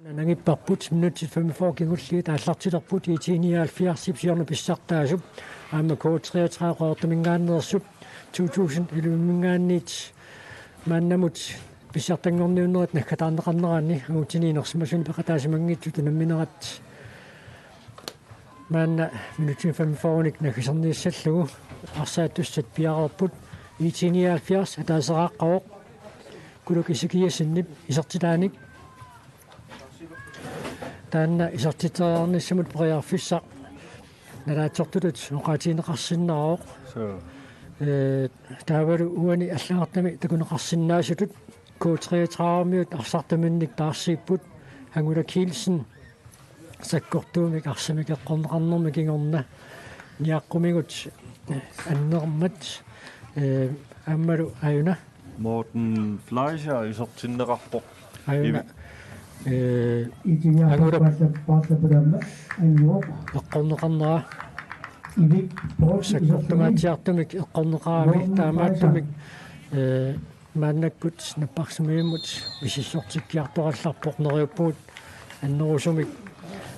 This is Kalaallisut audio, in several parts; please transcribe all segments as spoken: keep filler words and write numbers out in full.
Nangipparput minutsit femogfyrre kingulliit aallartilerput I T nioghalvfjerdsip siorna pissartaasup aamma K treogtredive Qaqortumingaanneersup to tusind elleve-mingaanniit maannamut pissartanngorniunnerit naggataarneqarneranni angutini inersimasuni peqataasimanngitsut unamminerat. Maanna minutsit femogfyrrenik naggaserniassallugu arsaattussat piareerput. I T nioghalvfjerds ataaseraaqqavoq Kuluk Ezekiassenip isertitaanik. Taanna isertitseriarnissamut periarfissaq nalaatsortutut oqaatigineqarsinnaavoq. Suu. Ee, taavalu uani allagartami takuneqarsinnaasutut K treogtredive-miut arsartuminnik taarsiipput. Hangula Kielsen sakkortuumik arsamik eqqorneqarnermi kingorna niaqqumigut annermat, ee, aammalu aajuna Morten Fleischer isertinneqarpoq. Aajuna. Ivi- Ee, Angulap eqqorneqarnera sakkortumaatsiartumik eqqorneqarami taamaattumik, ee, maannakkut napparsimmavimmi misissortikkiartorallarpoq neriuppugut annerusumik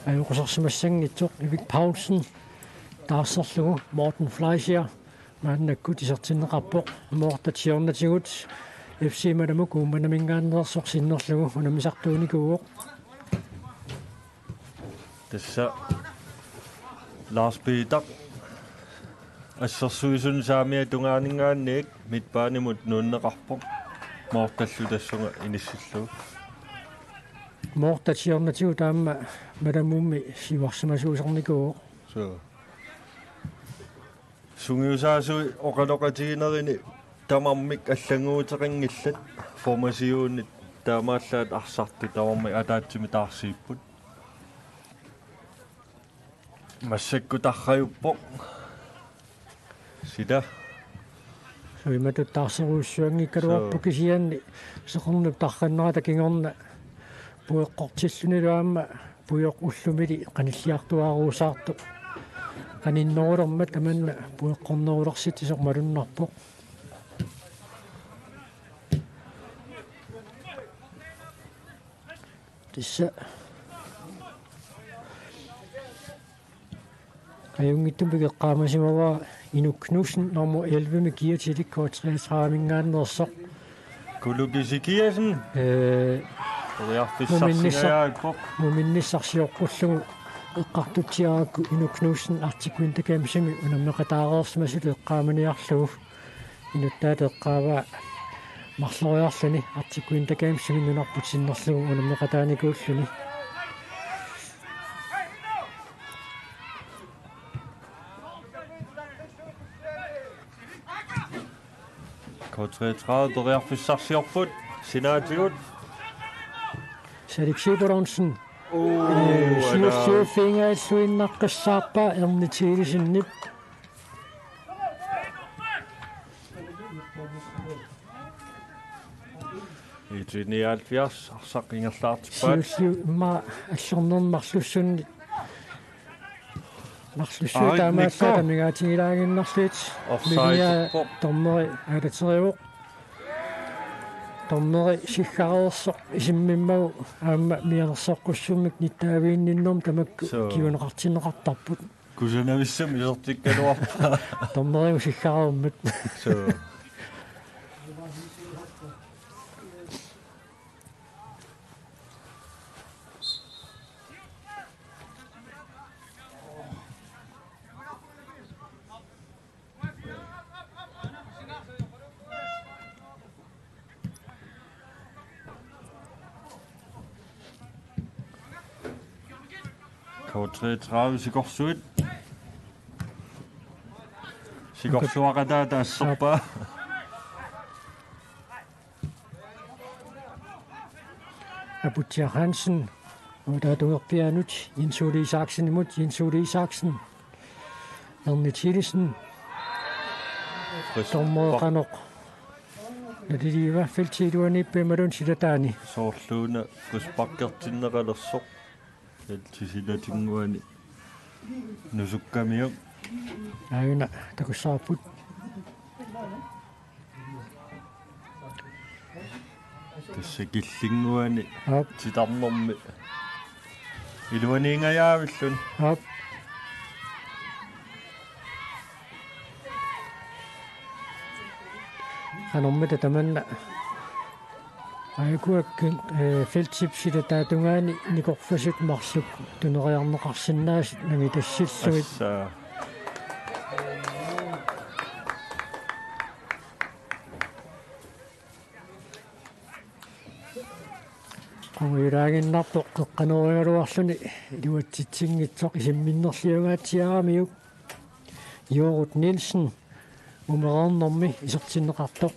ajoqusersimassanngitsoq. Ivik Paulsen taarserlugu Morten Fleischer maannakkut isertinneqarpoq. Moortat siornatigut F C Malamuk Uummannaminngaanneersoq sinnerlugu unammisartuunikuuvoq. Tassa Lars Peter assersuisuni saamiata tungaaninngaanniit midtbanimut nuunneqarpoq. Moortallu tassunga inissillugu. Moortat siornatigut aamma Malamummi siuarsimasuusarnikuuvoq. Suu. Sungiusaasui oqaloqatiginerini tamarmik allannguuteqanngillat, formationi taamaallaat arsartut tamarmik ataatsimik taarsiipput. Massakkut tarrajuppoq. Sila. Suu, imatut taarserujussuanngikkaluarpoq. Suu. Kisianni seqernup tarrannerata kingorna pujoqqortillunilu aamma pujoq ullumili qanilliartuaaruusaartoq. Qaninnerulermat tamanna pujoqqornerulersitsisoq malunnarpoq. Tassa. Ajunngitsumik eqqaamasimavara Inuk Knudsen nummer elleve-mik kiatilik K treogtredive-minngaanneersoq. Kuluk Ezekiassen. Ee, Periarfissarsingajaarpoq. Muminnissaq sioqqullugu eqqartutsiarakku Inuk Knudsen Arctic Winter Gamesimi unammeqataareersimasutut eqqaamaniarlugu. Inuttaata eqqaavaa marloriarluni Arctic Winter Gamesimi nunarput sinnerlugu unammeqataanikuulluni. K treogtredive periarfissarsiorput, sinaatigut. Salik Siberonsen. Uu, ee, siulliuffiingajalluinnaqqissaarpaa Erni Thielesenip. I T nioghalvfjerds arsaq ingerlaartippaat. Siulliu immaqa allornerni marlussunni. Marlussuit Aarit taamaallaat Mikko. Amigaatigilaannginnarlutik. Offside. Milia ippoq. Dommeri aalaterivoq. Dommeri siggareersoq isimmimmagu aamma mianersoqqussummik nittaaviinninnermi tamakku Suu. Kinguneqartinneqartarput. Kusanavissami isertikkaluarpaa. Dommeriusiggareermat. Suu. K treogtredive sikorsuit. Sikorsuaqataa taasserpaa. Aputsiaq Hansen. Uutaatungerpiaanut Jens Ole Isaksenimut, Jens Ole Isaksen. Erni Thielesen. Frispark. Dommeri qanoq naliliiva, feltip iluaniippa imaluunniit silataani. Soorluuna frisparkertinneqalersoq. Feltip silatinnguani nusukkamiuk. Aajuna takussavarput. Tassa killinnguani. Aap. Titarnermi iluaniingajaavilluni. Aap. Qanormita tamanna. Aikuakkin, eh, feltip silataatungaani nikorfasut marluk tuneriarneqarsinnaasut nangitassillugit. Assa. Qungujulaaginnarpoq qeqqanoorugaluarluni iluatsitsinngitsoq isimminnerliungaatsiaramiuk. Jorut Nielsen, umereernermi isertinneqartoq.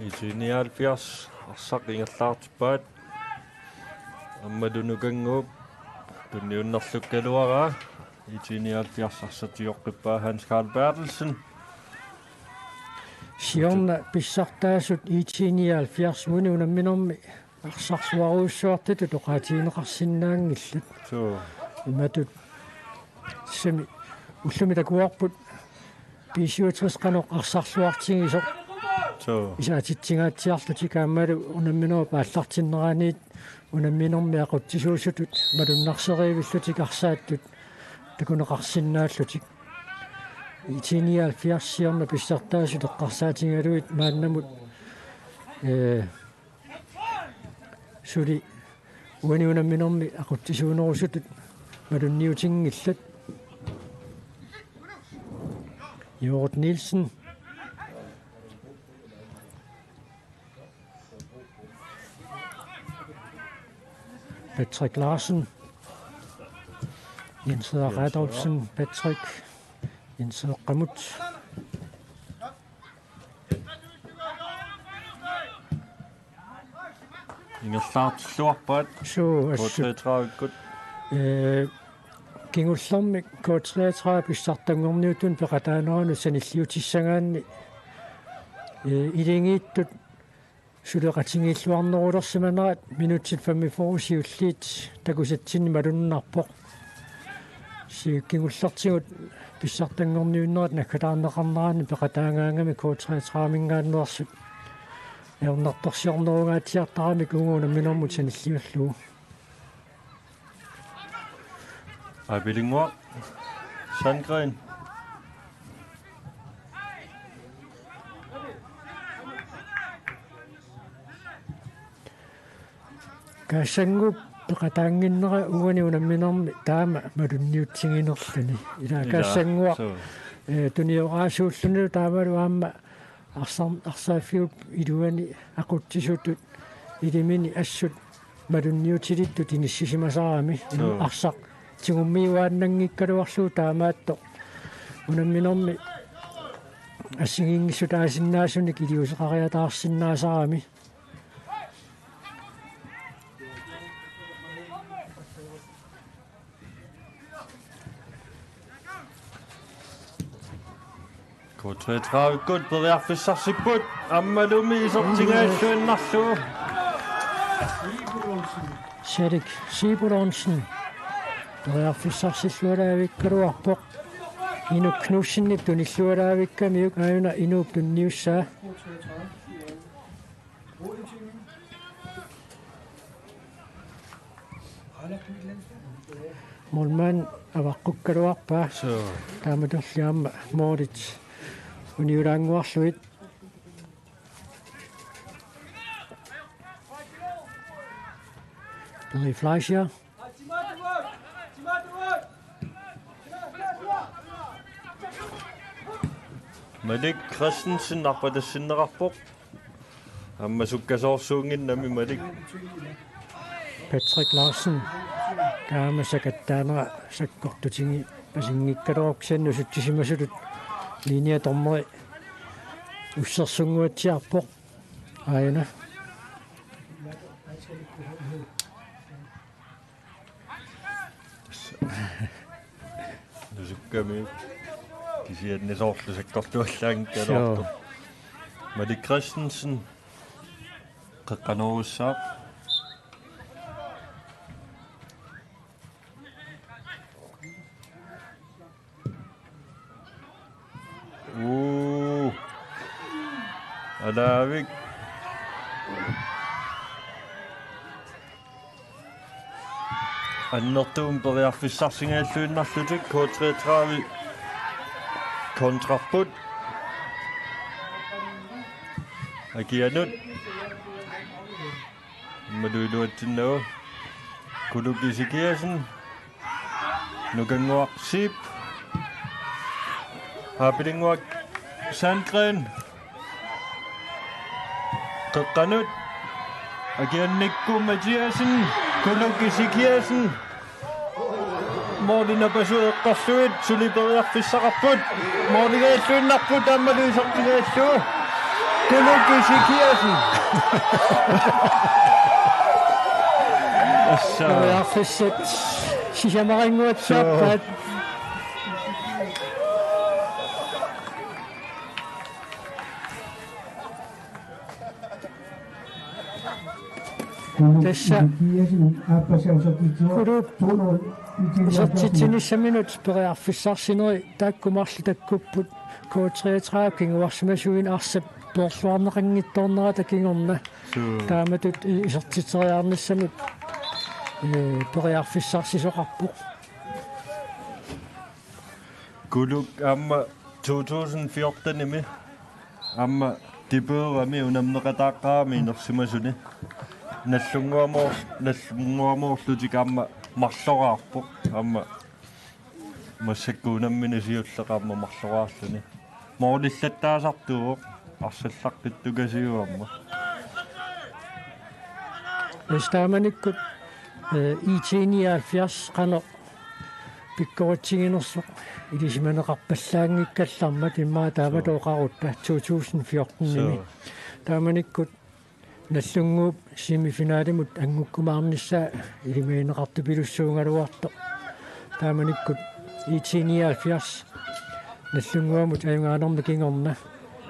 I T nioghalvfjerds arsaq ingerlaartippaat. Ammalu Nukannguup tunniunnerlukkaluaraa. I T nioghalvfjerds arsaq sioqqippaa Hans Karl Berthelsen. Siorna pissartaasut I T nioghalvfjerds uani unamminermi arsarluarujussuartutut oqaatigineqarsinnaanngillat. Suu. Imatut tassami ullumi takuarput B syvogtres qanoq arsarluartigisoq. Suu. Isaatitsingaatsiarlutik aammalu unamminerup aallartinneraniit unamminermi aqutsisuusutut malunnarserivillutik arsaattut takuneqarsinnaallutik. I T nioghalvfjerds siorna pissartaasut eqqarsaatigalugit maannamut, eh, suli uani unamminermi aqutsisuunerusutut malunniutinngillat. Jorut Nielsen. Patrick Larsen. Jens Frederik Adolfsen. Patrick. Jens Frederik Qamut. Ingerlaartilluarpaat. Suu, assut. K treogtredive-kkut. Eh, kingullermik K treogtredive pissartanngorniuttuni peqataaneranut sanilliutissagaanni, eh, iligiittut suleqatigiilluarnerulersimanerat minutsit femogfyrre siulliit takusatsinni malunnarpoq. Sivikingullertigut pissartanngorniunnerat naggataarneqarneranni peqataagaangami K treogtredive-minngaanneersut ajornartorsiornerungaatsiartaramik uunga unamminermut sanilliullugu. Aapilinnguaq Sandgreen. Kaassanguup peqataannginnera uani unamminermi taama malunniutiginerluni. Ila. Ila, Kaassannguaq, suu. Eh, tunioraasuullunilu taamalu aamma arsar-, arsaaffiup iluani aqutsisutut ilimini assut malunniutilittut inissisimasarami. Suu. Arsaq tigummiuaannanngikkaluarlugu taamaattoq unamminermi assigiinngissutaasinnaasunik iliuuseqariataarsinnaasarami. K treogtredive-kkut periarfissarsipput, aammalumi isertingaalluinnarlugu. Erik Sibulonsen periarfissarsillualaavikkaluarpoq. Inuk Knudsenip tunillualaavikkamiuk aajuna inuup tunniussaa. Målmand avaqqukkaluarpaa. Suu. Taamatorli aamma målit uniulaannguarlugit. Peri Fleischer. Malik Christensen arpatassinneqarpoq. Aamma sukkasoorsuunnginnami Malik. Patrick Larsen. Taama sakattaanera sakkortutigipasinngikkaluarpoq, kisianni usutsisimasutut linjedommeri ussersunnguatsiarpoq. Aajuna. Nusukkami kisianni soorlu sakkortuallaanngikkaluartoq. Suu. Malik Christensen qeqqanoorussaaq. Laavik. Annertuumik periarfissarsinngilluinnarlutik K treogtredive kontrapput. Akianut. Aammalu iluatsinnagu. Kuluk Ezekiassen. Nukannguaq Zeeb. Aapilinnguaq Sandgren. Qeqqanut. Akiannikku Mathiassen. Kuluk Ezekiassen. Målip napasut eqqorlugit suli periarfissaqarput. Målingaalluinnarput aammalu isertitaallu. Kuluk Ezekiassen. Assa. Periarfissat sisamarinnguatsiarpaat. Tassa Kuluup isertitsinissaminut periarfissarsinerit taakku marluk takkupput, K treogtredive kinguarsimasuineq arsap peerluarneqanngitsoornerata kingorna. Suu. Taamatut i-, isertitseriarnissamut, ee, periarfissarsisoqarpoq. Kuluk aamma to tusind fjortenimi aamma debutimi unammeqataaqqaarami inersimasuni. Nallunnguamoor-, nallunnguamoorlutik aamma marloraarpoq. Aamma massakkut unammineq siulleq aamma marloraarluni. Målillattaasartuuvoq, arsallaqqittukasiuvoq aamma. Tassa taamanikkut, eh, I T nioghalvfjerds qanoq pikkoritsiginersoq ilisimaneqarpallaanngikkallarmat immaqa taamatut. Suu. Oqarutta to tusind fjortenimi. Suu. Taamanikkut Nallunnguup semifinalimut anngukkumaarnissaa ilimagineqartupilussuugaluartoq. Taamanikkut I T nioghalvfjerds Nallunnguamut ajugaanermi kingorna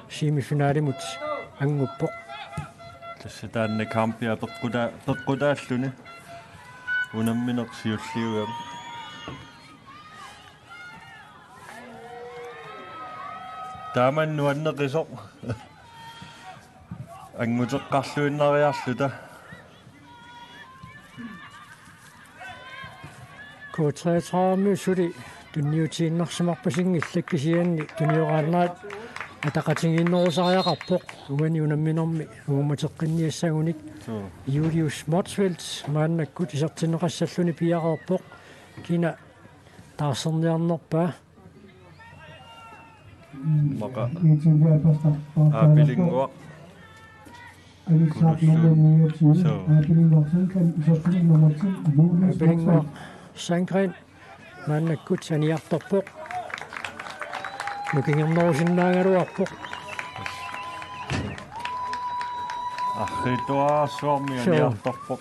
semifinalimut annguppoq. Tassa taanna kampia peqquta-, peqqutaalluni unammineq siulliugami. Taama nuanneqisoq. Annguteqqarluinnariarluta. K treogtredive suli tunniutiinnarsimarpasinngillat kisianni tunioraannaat ataqatigiinnerusariaqarpoq uani unamminermi angummateqqinniassagunik. Suu. Julius Motzfeldt maannakkut isertinneqassalluni piareerpoq. Kina taarserniarnerpaa? Maqa. Aapilinnguaq. Suu. Aapilinnguaq Sandgren maannakkut aniartorpoq. Nukingernerusinnaagaluarpoq. Arriitsuararsuarmi. Suu. Aniartorpoq.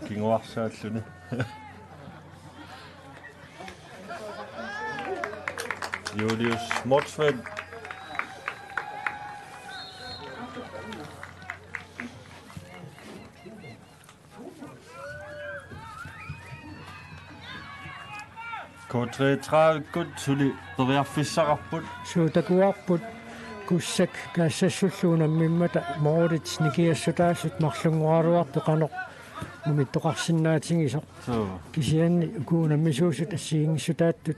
Kinguarsaalluni. Julius Motzfeldt. K treogtredive-kkut suli periarfissaqarput. Suu, takuarput Kussak Kaassassullu unammimmata målit nikingassutaallu marlunngoraluartoq qanoq umittoqarsinnaatigisoq. Suu. Kisianni uku unammisuusut assigiinngissutaattut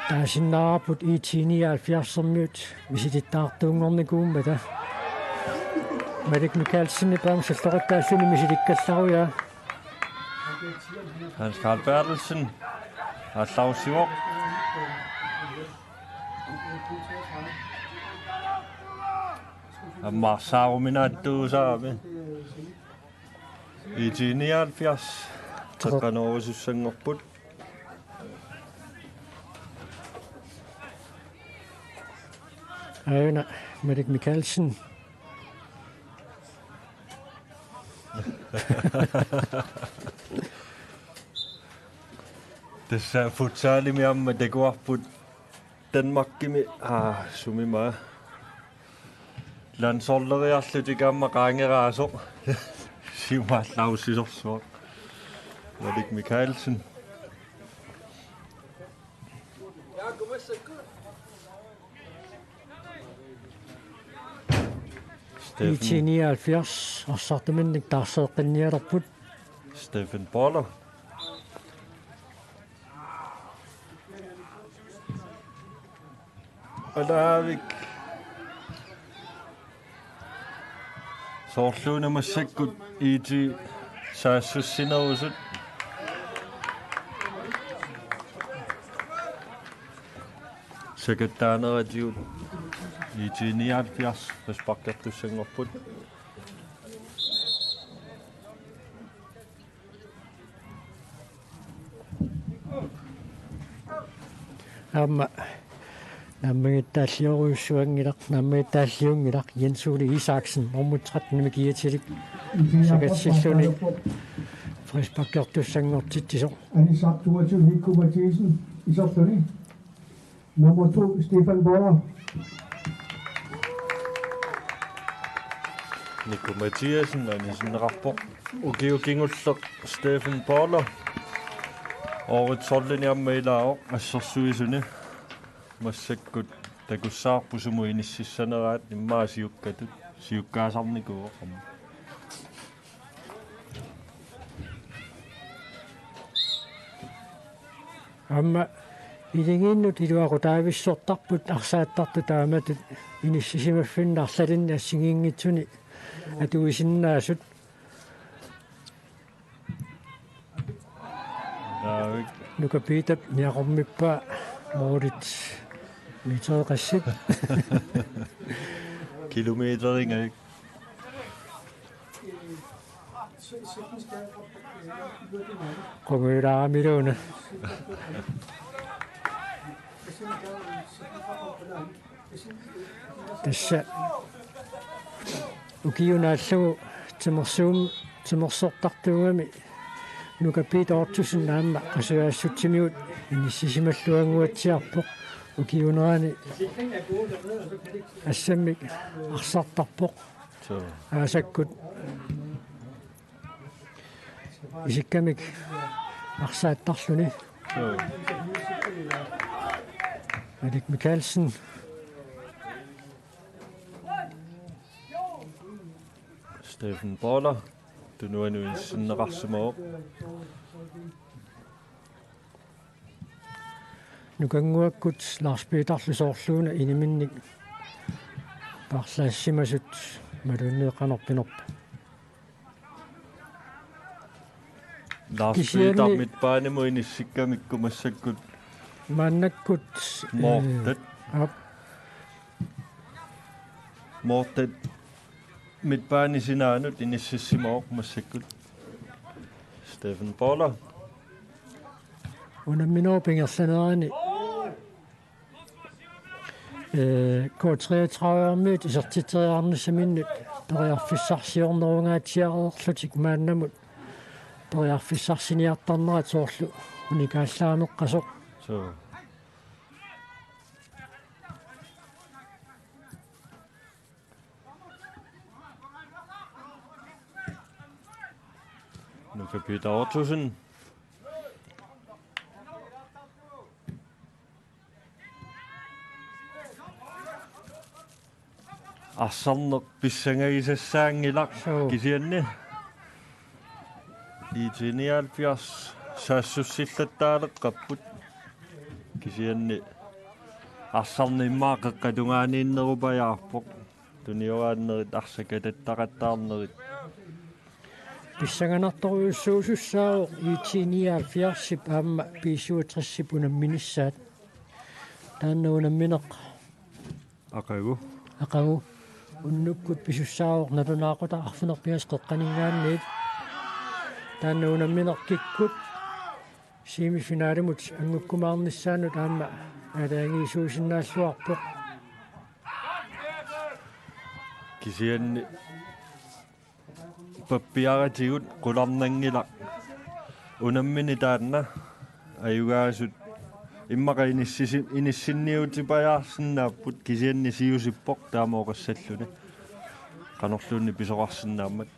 taasinnaavarput I T nioghalvfjerds-ermiut misilittaartuunngornikuummata. Malik Mikaelsenip aamma salloqittaalluni misilikkallarujaa. Hans Carl Berthelsen aallarsivoq. Aamma arsaaruminaattuusarami. I T nioghalvfjerds teqqanoorusussanngorput. Aajuna Malik Mikaelsen. Tassa futsalimi aamma takuarput Danmarkimi, aa, sumimut landsholderiarlutik aamma qaangeraasoq. Siumut aallaarussisorsuaq. Malik Mikaelsen. Steffen. I T nioghalvfjerds, arsartuminnik taarseeqqinnialerput. Steffen Boller. Alaavik. Soorluuna massakkut I T saassussinerusut. Sakattaaneratigut I T nioghalvfjerds frisparkertussanngorput. Aamma naammagittaallioruissuanngilaq, naammagittaalliunngilaq Jens Ole Isaksen, nummer tretten-imik kiatilik sakatsilluni frisparkertussanngortitsisoq. Anisaq toogtyve, Nico Mathiesen, isertuni. Nummer to, Stefan Boller. Nico Mathiasen, anisinneqarpoq. Ukioq kingulleq Stefan Boller. Årets tolvteni aamma ilaavoq assersuisuni. Massakkut takussavarput sumut inississaneraat, immaqa siukkatut, siukkaasarnikuuvoq aamma. Aamma iligiinnut iluaqutaavissortarput arsaattartut taamatut inissisimaffinni arlalinni assigiinngitsuni atuisinnaasut. Naavik. Nuka Piitap niaqormippaa målit meterit qassit. Kilometeringavik. Qungujulaaramiluunniit. Tassa ukiup naallugu timersuum-, timersortartuugami Nuka Piita Ottosen aamma qasujaassutsimigut inissisimalluannguatsiarpoq, ukiuunerani assammik arsartarpoq. Suu. Aasakkut isikkamik arsaattarluni. Suu. Erik Mikkelsen. Stefan Boller. Tunuanut inissinneqarsimavoq. Nukannguakkut Lars Peterlu soorluuna iniminnik paarlaassimasut malunnarneqarnerput. Lars kisianni Peter midtbanimut inissikkamikku massakkut. Maannakkut, Morten. Eh, aap. Morten midtbanep sinaanut inississimavoq massakkut. Stefan Boller. Unamminerup ingerlanerani, eh, K treogtredive-miut isertitseriarnissaminnut periarfissarsiornerungaatsiareerlutik maannamut periarfissarsiniartarnerat soorlu unikaallaammeqqasoq. Suu. Nuka Peter Ottosen. Arsarneq pissangagisassaanngilaq. Suu. Kisianni I T nioghalvfjerds saassussillattaaleqqapput. Kisianni arsarneq immaqa qeqqata tungaaniinnerupajaarpoq. Tunioraannerit arsakatattaqattaarnerit. Pissanganartorujussuusussaavoq I T nioghalvfjerdsip aamma B syvogtresip unamminissaat. Taanna unammineq aqagu. Aqagu. Unnukkut pisussaavoq nalunaaqutaq arfineq-pingasut qeqqaninngaanniit. Taanna unammineq kikkut semifinalimut anngukkumaarnissaanut aamma aalajangiisuusinnaalluarpoq. Kisianni pappiaratigut qularnanngilaq. Unammineq taanna ajugaasut immaqa inissisi-, inissinniutipajaarsinnaapput, kisianni siusippoq taama oqassalluni. Qanorluunniit pisoqarsinnaammat.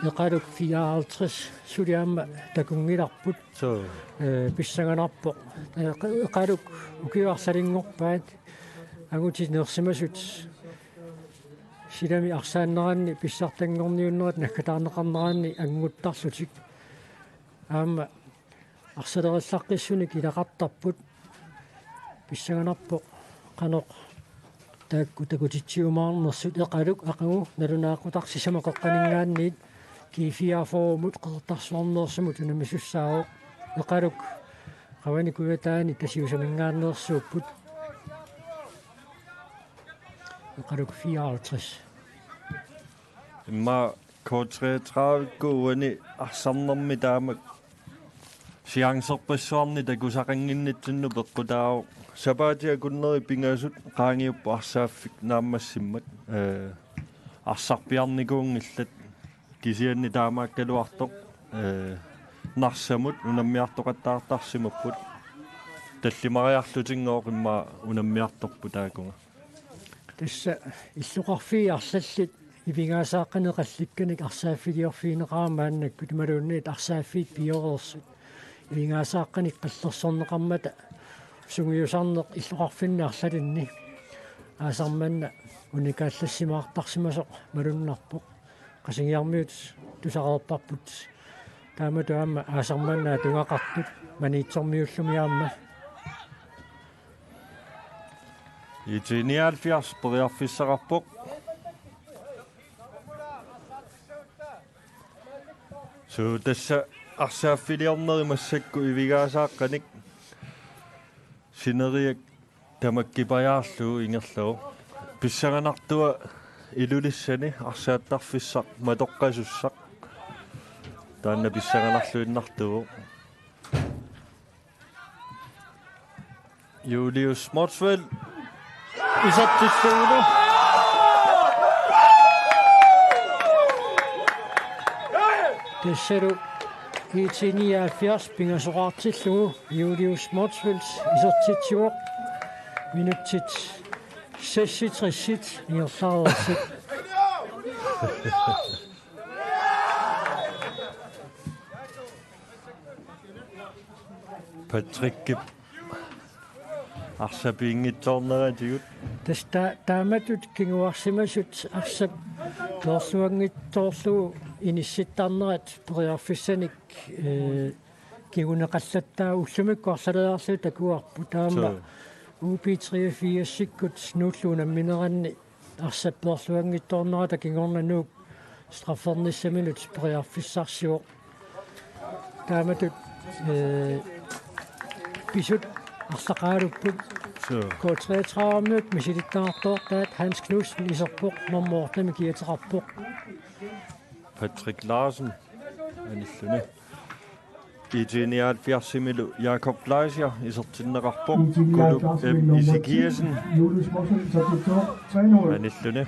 Eqaluk fireoghalvtreds suli aamma takunngilarput. Suu. Ee, pissanganarpoq. Ee, Eqaluk ukiut arsalinngorpaat angutit neersimasut silami arsaanneranni pissartanngorniunnerit naggataarneqarneranni annguttarlutik. Aamma arsalerillaqqissunik ilaqartarput. Pissanganarpoq qanoq taakku takutitsiumaarnersut. Eqaluk aqagu nalunaaqutaq sisamat qeqqaninngaanniit G fireogfyrremut Qeqertarsuarneersumut unammisussaasoq. Eqaluk qavani kujataani Tasiusaminngaanneersuupput. Eqaluk fireoghalvtreds. Immaqa K treogtredive-kkut uani arsarnermi taamak chancerpassuarnik takusaqannginnitsinnut peqqutaavoq. Sapaatip akunneri pingasut qaangiupput arsaaffik naammassimmat, ee, arsarpiarnikuunngillat, kisianni taamaakkaluartoq, ee, Narsamut unammiartoqattaartarsimapput. Tallimariarlutinngooq immaqa unammiartorput taakunga. Tassa illoqarfiit arlallit ivigaasaaqqinik qallikkanik arsaaffiliorfigineqarami maannakkut imaluunniit arsaaffiit pioreersut. Ivigaasaaqqinik qallersorneqarmata sungiusarneq illoqarfinni arlalinni aasaq manna unikaallassimaartarsimasoq malunnarpoq. Qasigiarmiut tusareerparput. Taamatut aamma aasaq manna atugaqartut Maniitsormiullumi aamma. I T nioghalvfjerds periarfissaqarpoq. Suu, tassa arsaaffiliorneri massakkut ivigaasaaqqinik sineriak tamakkipajaarlugu ingerlavoq. Pissanganartua Ilulissani arsaattarfissaq matoqqasussaq taanna pissanganarluinnartuuvoq. Julius Motzfeldt isertittuuvoq. Tassalu I T nioghalvfjerds pingasoqaartillugu Julius Motzfeldt isertitsivoq. Minutsit seksogtres ingerlareersut. Patrickip arsaq piinngitsoorneratigut. Tassa ta-, taamatut kinguarsimasut arsap peerluanngitsoorlugu inissittarnerat periarfissanik, ee, kinguneqallattaaq. Ullumikkut arlaleriarlugit takuarput. Taama suu. U B treogfirsikkut Nuullu unammineranni arsap peerluanngitsoornerata kingorna Nuuk straffernissaminut periarfissarsivoq. Taamatut, ee, pisut arsaqaalupput. Suu. K treogtredivemiut misilittagaqartoortaat Hans Knudsen iserpoq, nummer otte-mi kiateqarpoq. Patrick Larsen anilluni. I T nioghalvfjerdsimilu Jakob Fleischer isertinneqarpoq. Kulup M. Ezekiassen anilluni.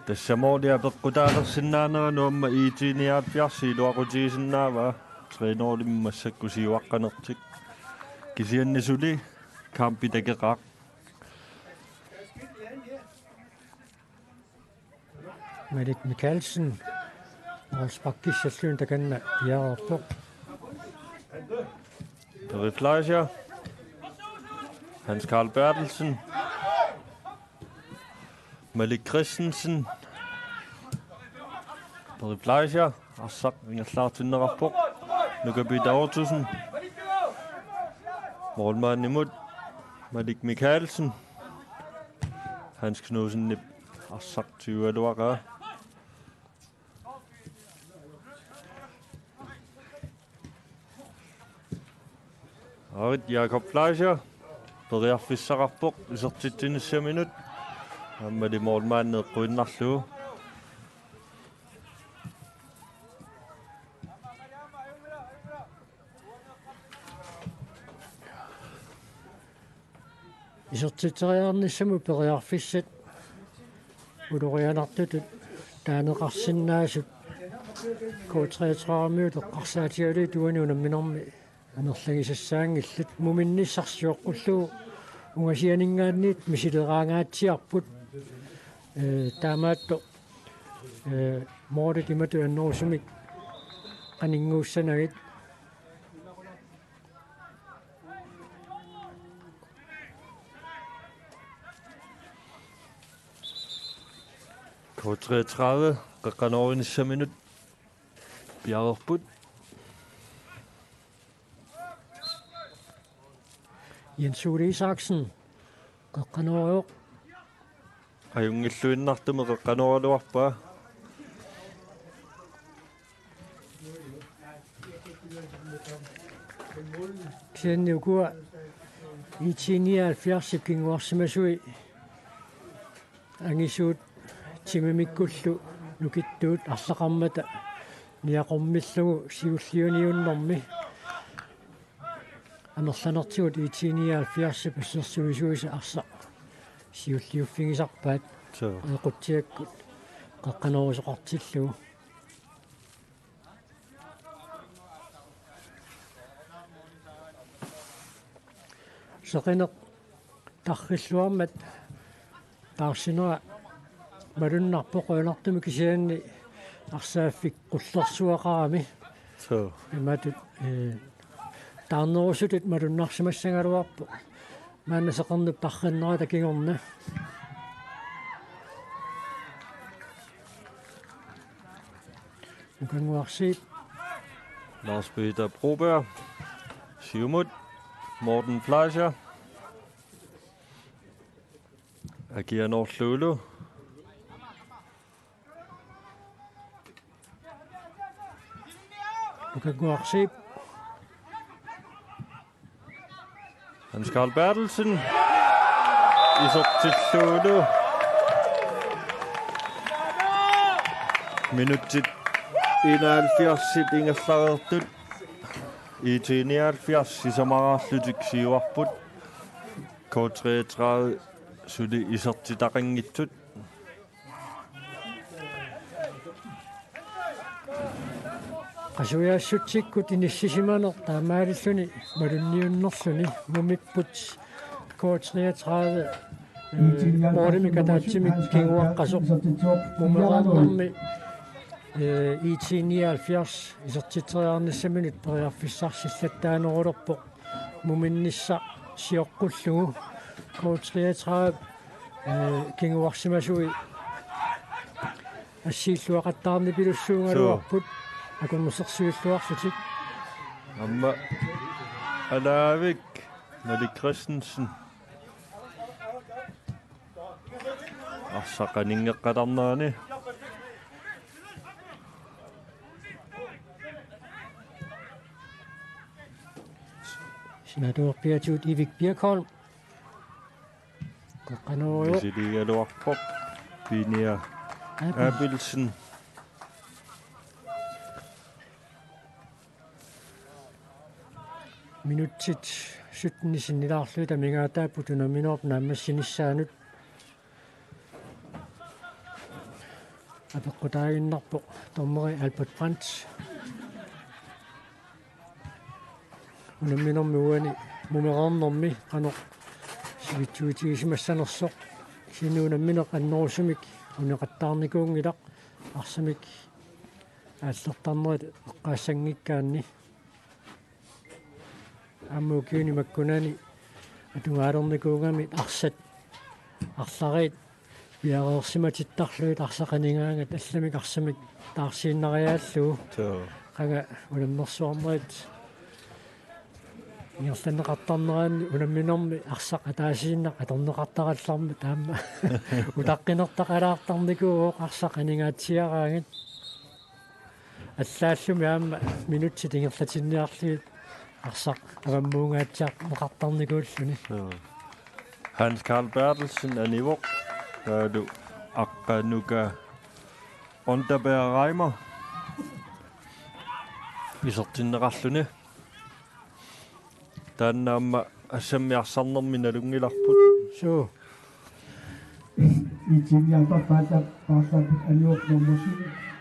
Tassa moolia peqqutaalersinnaaneranut aamma I T nioghalvfjerds iluaqutigisinnaavaa. Tre nul-imik massakkut siuaqqanertik. Kisianni suli kampit takeqaaq. Malik Mikkelsen. Målsparkissalluni takanna piareerpoq. Peri Fleischer. Hans Karl Berthelsen. Malik Christensen. Peri Fleischer. Arsaq ingerlaartinneqarpoq. Nuka Peter Ottosen. Målmandimut. Malik Mikkelsen. Hans Knudsenip arsaq tigugaluaqaa. Aarit Jakob Fleischer periarfissaqarpoq isertitsinissaminut. Aammali målmandi eqquinnarlugu. Isertitseriarnissamut periarfissat ulorianartutut taaneqarsinnaasut K treogtredivemiut eqqarsaatigalugit uani unamminermi amerlagisassaanngillat. Muminnissarsioqqullugu Ungasianinngaanniit misileraangaatsiarput, ee, taamaattoq, ee, målit imatut annerusumik qaninguussanagit. K treogtredive, qeqqanoorinissaminnut piareerput. Jens Ole Isaksen, qeqqanoorivoq. Ajunngilluinnartumik qeqqanooraluarpaa. Kisianni ukua IT nioghalvfjerdsip kinguarsimasui angisuut timimikkullu nukittuut arlaqarmata niaqormillugu siulliuniunnermi amerlanertigut IT nioghalvfjerdsip assersuisuisa arsaq siulliuffigisarpaat. Suu. Eqqutsiakkut qeqqanoorisoqartillugu. Seqineq tarrilluarmat taarsinera malunnarpoq qujanartumik, kisianni arsaaffik qullersuaqarami. Suu. Imatut, ee, taarnerusutut malunnarsimassagaluarpoq. Maanna seqernup tarrinnerata kingorna. Nukannguarsiip. Lars Peter Broberg. Siumut. Morten Fleischer. Akia Norlulu. Nukannguarsiip. Hans Karl Berthelsen. Isertillugulu. Minutsit enoghalvfjerds ingerlareersut. IT nioghalvfjerds sisamaraarlutik siuarput. K treogtredive suli isertitaqanngitsut. Qasujaassutsikkut inissisimaneq taamaalilluni malunniunnerluni mumipput K treogtredive, øh, målimik ataatsimik kinguaqqasoq. Mumereernermi, øh, IT nioghalvfjerds isertitseriarnissaminut periarfissarsillattaanerulerpoq. Muminnissaq sioqqullugu K treogtredive, øh, kinguarsimasui assiilluaqattaarnipilussuugaluarput. Suu. Akunnersersuilluarlutik. Aamma Alaavik Malik Christensen. Arsaq qaninngeqqatarnerani. Sinaatuorpiatigut Ivik Birkholm. Qeqqanoorivoq. Misiliigaluarpoq Pinia Abel. Abelsen. Minutsit sytten sinnilaarlugit amigaataapput unamminerup naammassinissaanut. Apeqqutaaginnarpoq dommeri Albert Brandt. Unamminermi uani mumereernermi qanoq sivitsuutigisimassanersoq. Kisianni unammineq annerusumik uneqattaarnikuunngilaq, arsamik aallertarnerit eqqaassanngikkaanni. Aamma ukiuni makkunani atugaalernikuugamik arsat arlariit piareersimatittarlugit arsaq qanigaangat allamik arsamik taarsiinnariaallugu. Suu. Qanga unammersuarnerit ingerlanneqartarneranni unamminermi arsaq ataasiinnaq atorneqartarallarmat aamma utaqqinertaqalaartarnikuuvoq arsaq qaningaatsiaraangat. Allaallumi aamma minutsit ingerlatinniarlugit arsaq avammuungaatsiarneqartarnikuulluni. Joo. Hans Karl Berthelsen anivoq, taavalu Aqqanuka Onderberg Reimer isertinneqarluni. Taanna aamma assammi arsarnermi nalunngilarput. Suu. IT nioghalvfjerds paarla-, paarlapput anivoq nummer syv,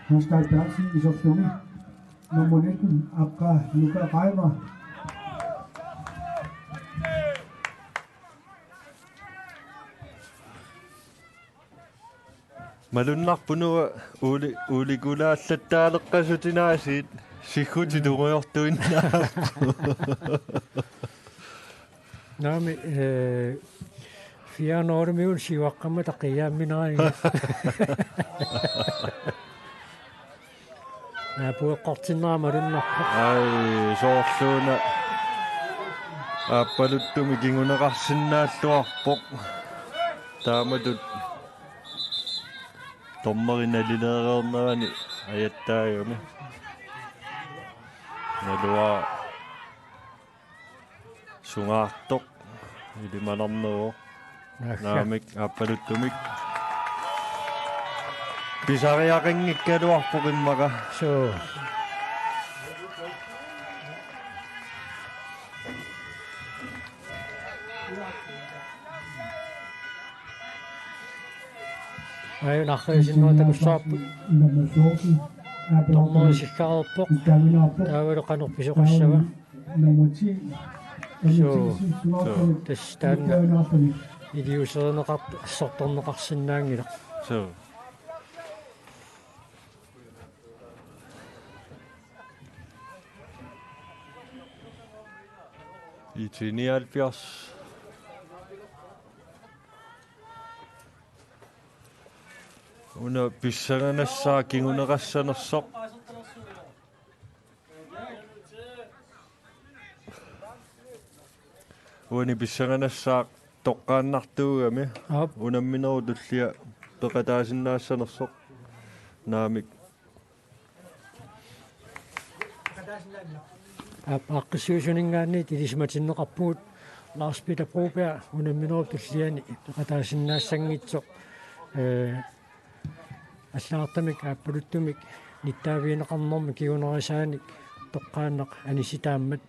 Hans Karl Berthelsen iserluni. Nummer nitten, Aqqanuka Reimer. Malunnarpoq una uuli-, uulikulaarlattaaleqqasutinaasiit siggutit tungujortuinnaapput. Naamik, eh, fire nul-imigut siuaqqammata qiiaammineraangat. Naapueqqortinnera malunnarpoq. Ai, soorluuna aappaluttumik kinguneqarsinnaalluarpoq. Taamatut dommeri nalileereernerani ajattaagami. Naluara sungaartoq ilimanarneruvoq. Naamik aappaluttumik. Pisariaqanngikkaluarpoq immaqa. Suu. Aajuna arriisinnerup takussavarput. Dommeri siggaarpoq. Taavalu qanoq pisoqassava? Suu. Tassa taanna iliuuserineqartoq assortorneqarsinnaanngilaq. Suu. I T nioghalvfjerds. Una pissanganassaaq kinguneqassanersoq. Uani pissanganassaaq toqqaannartuugami. Aap. Unamminerup tullia peqataasinnaassanersoq. Naamik. Aap, aaqqissuisuninngaanniit ilisimatinneqarpugut Lars Peter Broberg unamminerup tulliani peqataasinnaassanngitsoq, eh, allagartamik aappaluttumik nittaavigineqarnermi kingunerisaanik toqqaannaq anisitaammat.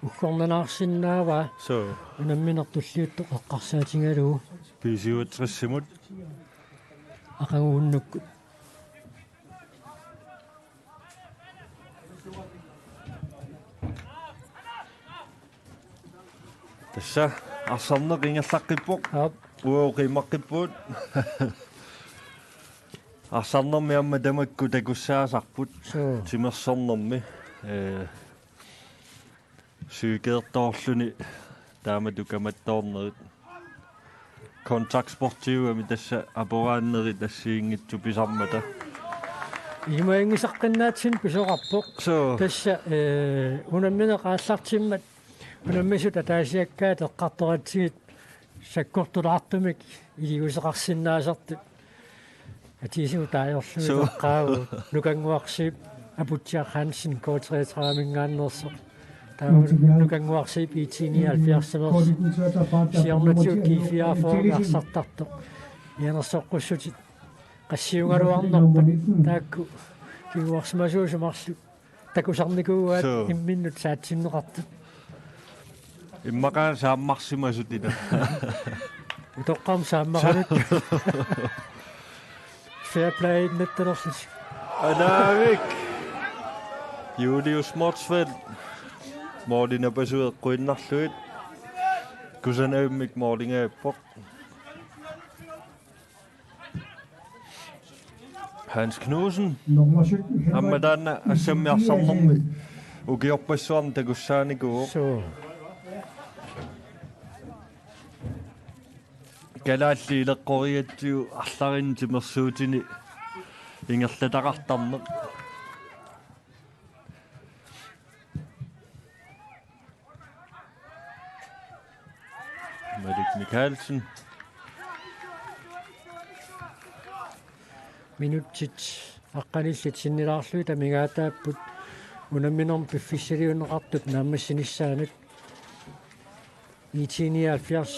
Uggornanaarsinnaavaa. Suu. Unammineq tulliuttoq eqqarsaatigalugu. B syvogtres-imut. Aqagu unnukkut. Tassa arsarneq ingerlaqqippoq. Aap. Uagut qiimmaqqippugut. Arsarnermi aamma tamakku takussaasarput. Suu. Timersornermi. Eh, psykeertoorluni taamatut kamattoornerit. Kontaktsportiugami tassa aporaannerit assigiinngitsut pisarmata. Ilimaginngisaqqinnaatsinnut pisoqarpoq. Suu. Tassa, eh, unammineq aallartimmat unammisut ataasiakkaat eqqartoratsigit sakkortulaartumik iliuuseqarsinnaasartut. Atiisigut taajorlugit. Suu. Eqqaavugut Nukannguarsiip Aputsiaq Hansen K treogtredive-minngaanneersoq. Taava Nukannguarsiip I T nioghalvfjerds-imeersoq. Siornatigut G fireogfyrre-mi arsartartoq. Mianersoqqussutit qassiugaluarnerput taakku kinguarsimasuusut marluk takusarnikuugaat. Suu. Imminnut saatsinneqartut. Immaqa saammarsimasut ila. Utoqqarmi saammaqartut. Fair play nattorlutik. Anaavik. Julius Motzfeldt. Målip napasui eqquinnarlugu. Kusanavimmik målingajappoq. Hans Knudsen. Nummer sytten, Henrik. Aamma taanna assammi arsarnermi ukiorpassuarni takussaanikuuvoq. Suu. Kalaallit ileqqorigatsigu arlalinnik timersuutini ingerlataqartarneq. Malik Mikaelsen. Minutsit aqqanillit sinnilaarlugit amigaataapput unamminermi piffissaliunneqartup naammassinissaanut. I T nioghalvfjerds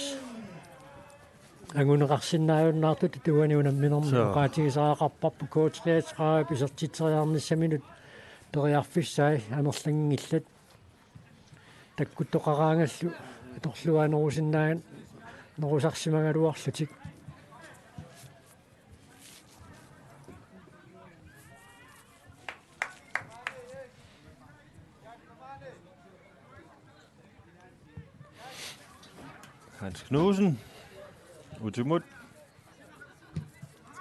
anguneqarsinnaajunnaartutut uani unamminermi. Suu. Oqaatigisariaqarparput K treogtredive isertitseriarnissaminut periarfissai amerlanngillat. Takkuttoqaraangallu atorluaanerusinnaanngillat nerusarsimagaluarlutik. Nuusen. Utimut.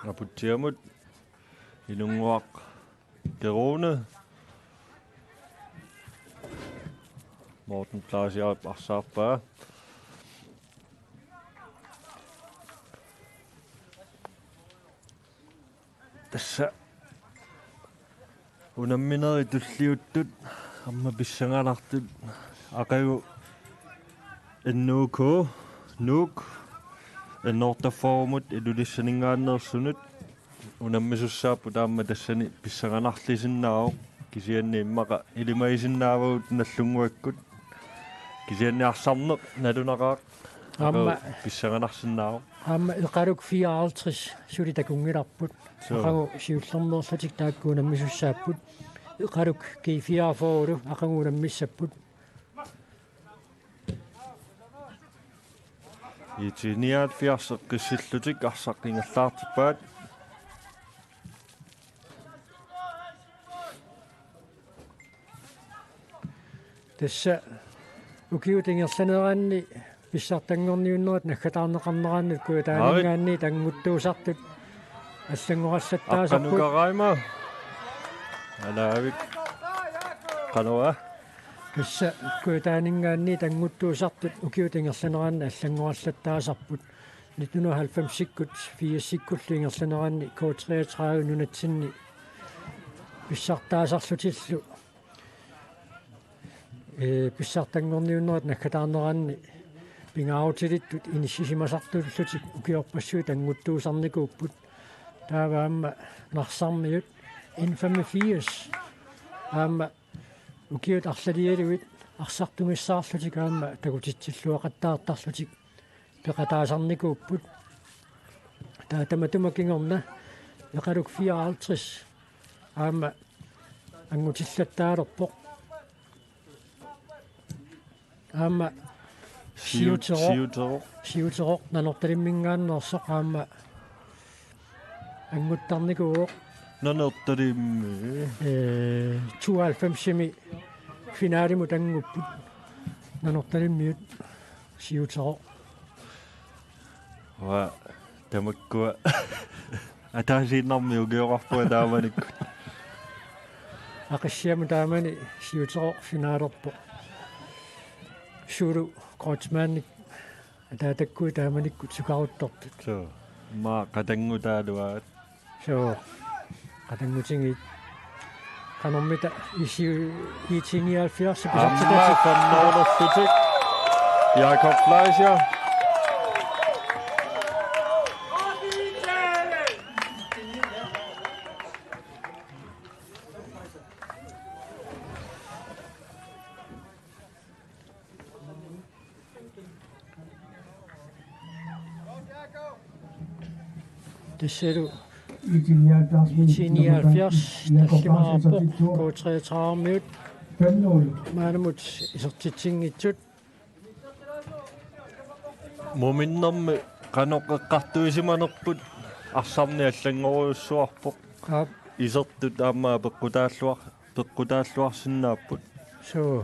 Aputsiamut. Inunnguaq Kerune. Morten Klaasiaap arsaarpaa. Tassa unamminerit tulliuttut aamma pissanganartut aqagu N O K Nuuk N-otteogfyrremut Ilulissaninngaanneersunut unammisussaapput aamma tassani pissanganarlisinnaavoq kisianni immaqa ilimagisinnaavagut Nagdlunguakkut kisianni arsarneq nalunaqaaq Aamma aamma pissanganarsinnaavoq. Aamma Eqaluk fireoghalvtreds suli takunngilarput. Suu. Aqagu siullermeerlutik taakku unammisussaapput. Eqaluk G fireogfyrre aqagu unammissapput. I T nioghalvfjerds eqqissillutik arsaq ingerlaartippaat. Tassa ukiut ingerlaneranni pissartanngorniunnerit naggataarneqarneranni Kujataaninngaanniit annguttuusartut allanngorallattaasarput. Aqqanukaraima. Alaavik. Qanoq. Tassa Kujataaninngaanniit annguttuusartut ukiut ingerlaneranni allanngorallattaasarput. Nitten hundrede og halvfemsikkut firsikkullu ingerlaneranni K treogtredive nunatsinni pissartaasarlutillu ee, pissartanngorniunnerit naggataarneranni pingaarutilittut inissisimasartullutik ukiorpassuit annguttuusarnikuupput. Taava aamma Narsarmiut N femogfirs aamma ukiut arlalialuit arsartugissaarlutik aamma takutitsilluaqattaartarlutik peqataasarnikuupput. Taava tamatuma kingorna Eqaluk fireoghalvtreds aamma anngutillattaalerpoq. Aamma Siu-, siuteroq. Siuteroq. Siuteroq Nanortalimminngaanneersoq aamma annguttarnikuuvoq. Nanortalimmi. Ee, tooghalvfemsimi finalimut anngupput. Nanortalimmiut siuteroq. Uanga tamakkua ataasiinnarmik ukioqarpunga taamanikkut. Aqissiamut taamani siuteroq finalerpoq. Sulu Kreutzmannik ataatakkui taamanikkut sukaruttortut. Suu. Immaqa qatanngutaaluaat. Suu. Qatanngutigiit. Qanormita isi-, I T nioghalvfjerds aamma pisartitatik. Femnoolerlutik. Jakob Fleischer. Tassalu I T nioghalvfjerds tallimaarpoq K treogtredive-miut maannamut isertitsinngitsut. Muminnermi qanoq eqqartuisimanerput arsarneq allanngorujussuarpoq. Aap. Isertut aamma peqqutaalluar-, peqqutaalluarsinnaapput. Suu.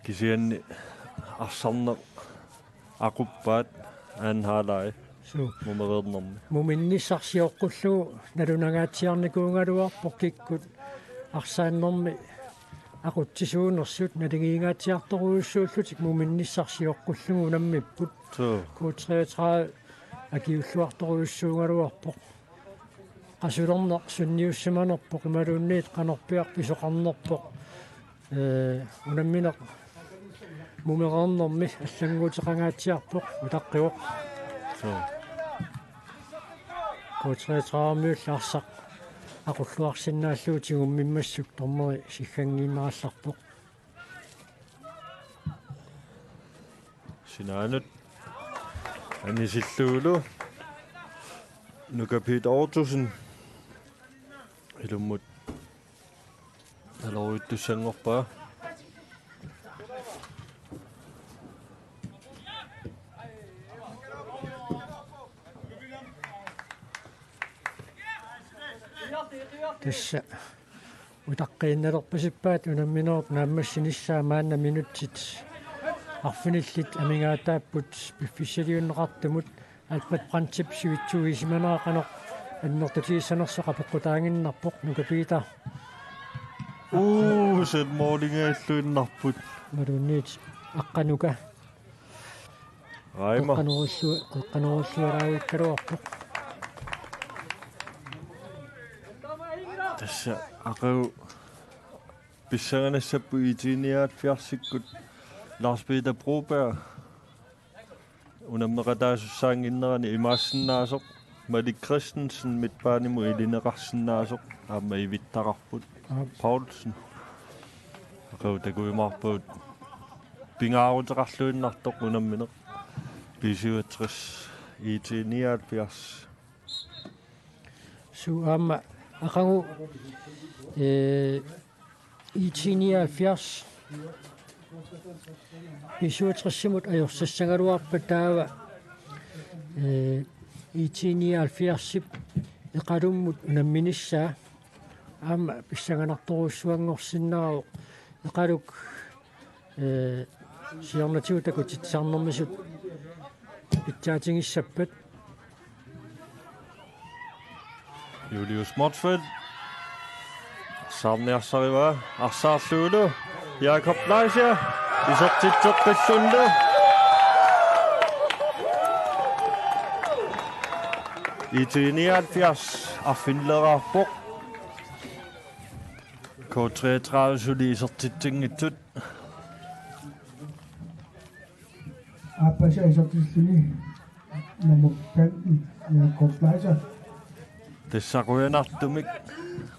Kisianni arsarneq aquppaat anden halvleg. Suu. Mumereernermi. Muminnissaq sioqqullugu nalunangaatsiarnikuugaluarpoq kikkut arsaannermi aqutsisuunersut naligiingaatsiartorujussuullutik muminnissaq sioqqullugu unammipput. Suu. K treogtredive akiulluartorujussuugaluarpoq. Qasulerneq sunniussimanerpoq imaluunniit qanorpiaq pisoqarnerpoq. Ee, unammineq mumereernermi allannguuteqangaatsiarpoq utaqqivoq. Suu. K treogtredive-miullu arsaq aqulluarsinnaallugu tigummimmassuk dommeri sigganngiinnarallarpoq. Sinaanut anisillugulu Nuka Piit Ottosen ilummut nalorujuttussanngorpaa. Tassa utaqqiinnalerpasippaat unamminerup naammassinissaa maanna minutsit Arfinillit amigaataapput piffissaliunneqartumut Albert Brandtip sivitsuisimanera qanoq annertutigissanersoq apeqqutaaginnarpoq. Nuka Peter. Uu, selvmålingaalluinnarput. Imaluunniit Aqqanuka. Raima. Qeqqanoorlu-, qeqqanoorlualaarukkaluarpoq. Tassa aqagu pissanganassapput I T nioghalvfjerdsikkut Lars Peter Broberg unammeqataasussaannginnerani imaassinnaasoq, Malik Christensen midtbanimut ilineqarsinnaasoq aamma ivittaqarput. Aap. Poulsen. Aqagu takujumaarpagut pingaaruteqarluinnartoq unammineq. B syvogtres, I T nioghalvfjerds. Suu aamma aqagu, eh, I T nioghalvfjerds B syvogtresimut ajorsassagaluarpat taava, eh, I T nioghalvfjerdsip Eqalummut unamminissaa aamma pissanganartorujussuanngorsinnaavoq. Eqaluk, eh, siornatigut takutitsisarnermisut pitsaatigissappat. Julius Motzfeldt. Saarniarsarivaa, arsaarlugulu. Jakob Leischer. Isertitseqqillunlu. I T nioghalvfjerds arfinileraarpoq. K treogtredive suli isertitsinngitsut. Aappassaa isertitsilluni nummer femten, Jakob Leischer. Tassa qujanartumik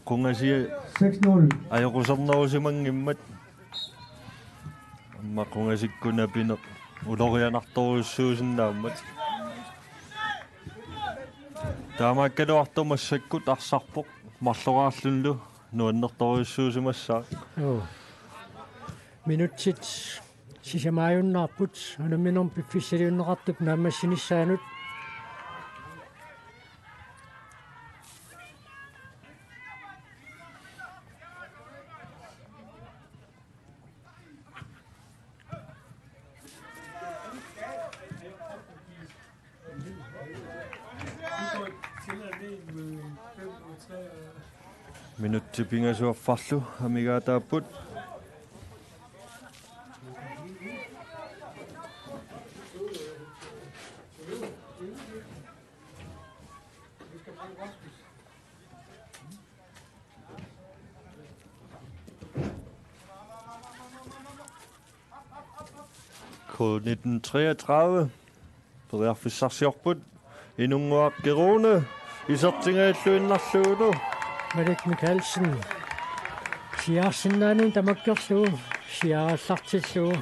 qungasia seks nul ajoqusernerusimanngimmat. Aamma qungasikkut napineq ulorianartorujussuusinnaammat. Taamaakkaluartoq massakkut arsarpoq marloraarlunilu nuannertorujussuusimassaaq. Joo. Minutsit sisamaajunnaarput unamminermi piffissaliunneqartup naammassinissaanut. Minutsit pingasut affarlu amigaataapput. K nitten treogtredive. Periarfissarsiorput. Inunnguaq Kerune. Isertingajalluinnarlugulu. Malik Mikaelsen. Siaarsinnaanut tamakkerlugu. Siaarallartillugu.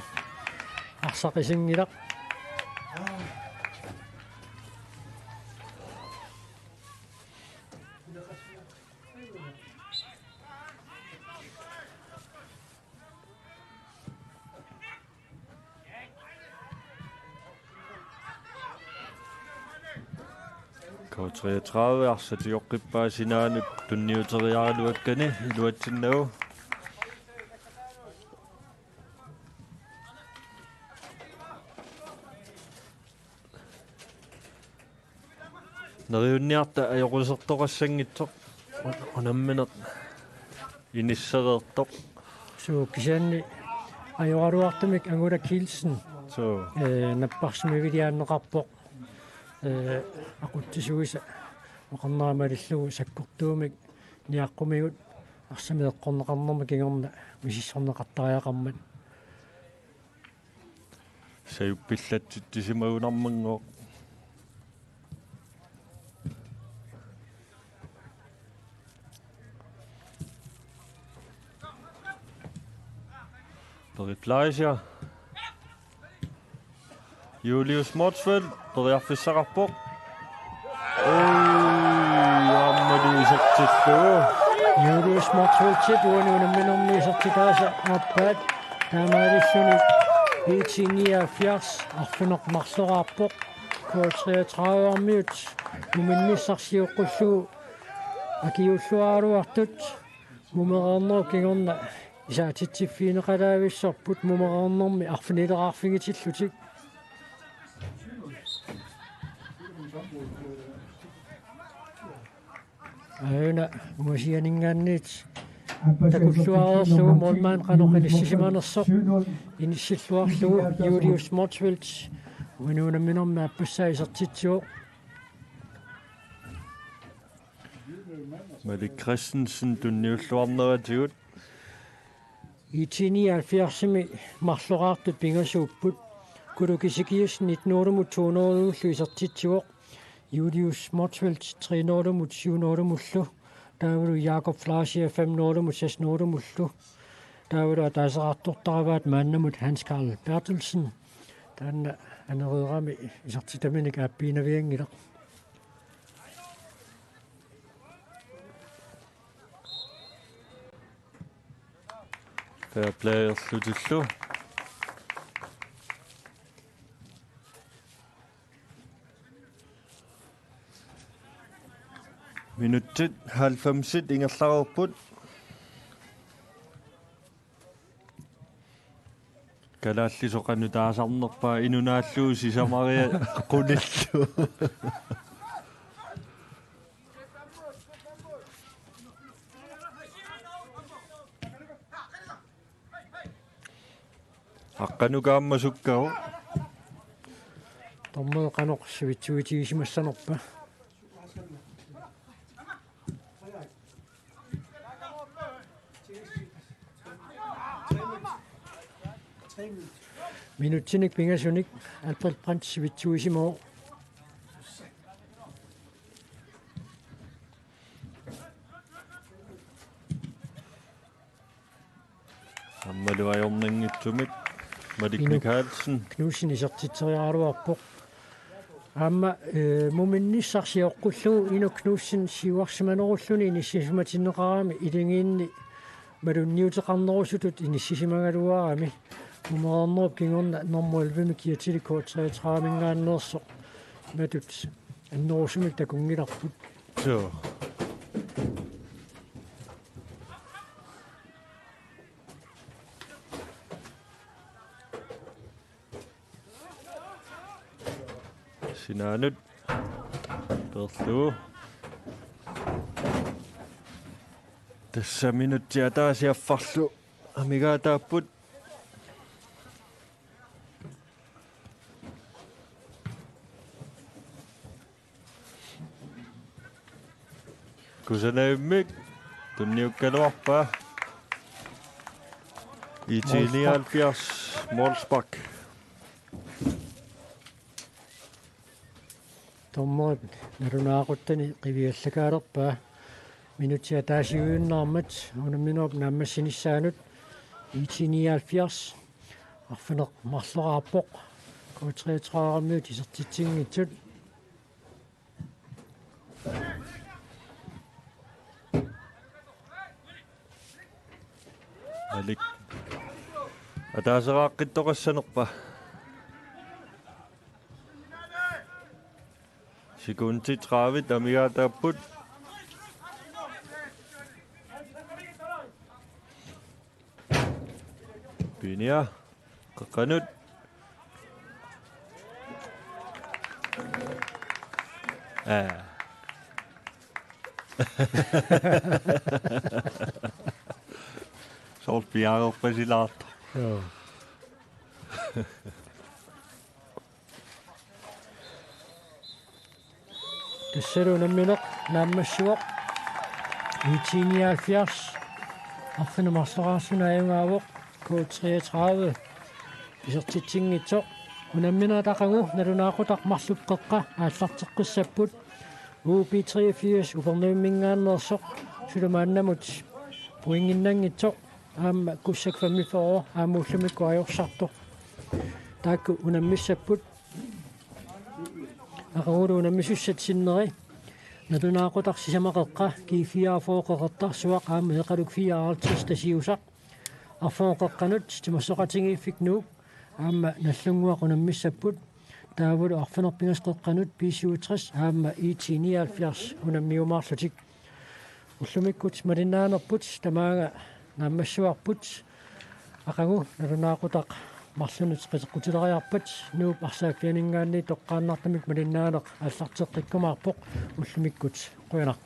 Arsaqisinngilaq. K treogtredive arsaq sioqqippaa sinaanut tunniuteriaraluakkani iluatsinnagu. Neriunniarta ajoqusertoqassanngitsoq unammineq inissereertoq. Suu kisianni ajoraluartumik Angula Kielsen. Suu. Eh, napparsimaviliaanneqarpoq. Eh, aqutsisuisa oqarnera malillugu sakkortuumik niaqqumigut arsamik eqqorneqarnerma kingorna misissorneqartariaqarmat. Sajuppillatsit tisimagunarmanngooq. Berit Fleischer. Julius Motzfeldt, periarfissaqarpoq. Oi, aammalu isertillugu. Julius Motzfeldt uani unamminermi isertitaasa aappaat. Taamaalilluni IT nioghalvfjerds arfineq-marloraarpoq. K treogtredive-miut muminnissarsiuqqullugu akiuulluaraluartut mumereernerup kingorna Isaatitsiffigineqalaavissarput mumereernermi arfinileraarfigitillutik. Aajuna ungasianinngaanniit takulluareerlugu målmand qanoq inissisimanersoq inissilluarlugu Julius Motzfeldt uani unamminermi aappassaa isertitsivoq. Malik Christensen tunniulluarneratigut. IT nioghalvfjerdsimi marloraartut pingasuupput. Kuluki Sikius nitten hundrede to hundrede isertitsivoq. Julius Motzfeldt tre hundrede syv hundrede. Taavalu Jakob Fleischer fem hundrede seks hundrede. Taavalu ataaseqartortaravaat maannamut Hans Karl Berthelsen. Taanna anereerami isertitaminik aappiinavianngilaq. Fair play-erlutillu. Minutsit halvfemsit ingerlareerput. Kalaallisut qanoq taasarnerpaat inunaallugu sisamariat qulillugu. Aqqanukaamma sukkavoq. Dommeri qanoq sivitsuitigisimassanerpa. Minutsinik pingasunik Albert Brandt sivitsuisimavoq. Aammalu ajornanngitsumik Malik Inuk Mikaelsen. Knudsen isertitseriaraluarpoq. Aamma, eh, muminnissaq sioqqullugu Inuk Knudsen siuarsimanerulluni inissisimatinneqarami iligiinni malunniuteqarnerusutut inissisimagaluarami. Mumereernerup kingorna normu ellevemi kiatili K treogtredive-minngaanneersoq. Matut annerusumik takunngilarput. Joo. Sinaanut peerlugu. Tassa minutsit ataaseq affarlu amigaataapput. Kusanavimmik tunniukkaluarpaa. IT nioghalvfjerds målspark. Dommerip nalunaaquttani qiviallakaalerpaa. Minutsit ataasiuinnarmat unamminerup naammassinissaanut IT nioghalvfjerds arfineq-marloraarpoq. K treogtredive-miut isertitsinngitsut. Malik. Ataaseraaqqittoqassanerpa. Sekundit tredive amigaataapput. Pinia. Qeqqanut. Aa. Soorlu piareerpasilaartoq. Joo. Tassalu unammineq naammassivoq. IT nioghalvfjerds arfineq-marloraarsunik ajugaavoq. K treogtredive isertitsinngitsoq. Unamminerit aqagu nalunaaqutaq marluk qeqqa aallarteqqissapput. UB treogfirs Upernavimminngaanneersoq suli maannamut pointinnanngitsoq. Aamma Kussak femogfyrre aamma ullumikkut ajorsartoq. Taakku unammissapput. Aqagulu unammisussat sinneri. Nalunaaqutaq sisamat qeqqa G fireogfyrre Qeqertarsuaq aamma Eqaluk fireoghalvtreds Tasiusaq. Arfineq-qeqqanut timersoqatigiiffik Nuuk aamma Nagdlunguaq unammissapput. Taavalu arfineq-pingasut qeqqanut B syvogtres aamma IT nioghalvfjerds unammiumaarlutik. Ullumikkut malinnaanerput tamaanga naammassivarput. Aqagu nalunaaqutaq marlunut qiteqqutileriarpat Nuup arsaaffianinngaanniit toqqaannartumik malinnaaneq aallarteqqikkumaarpoq. Ullumikkut qujanaq.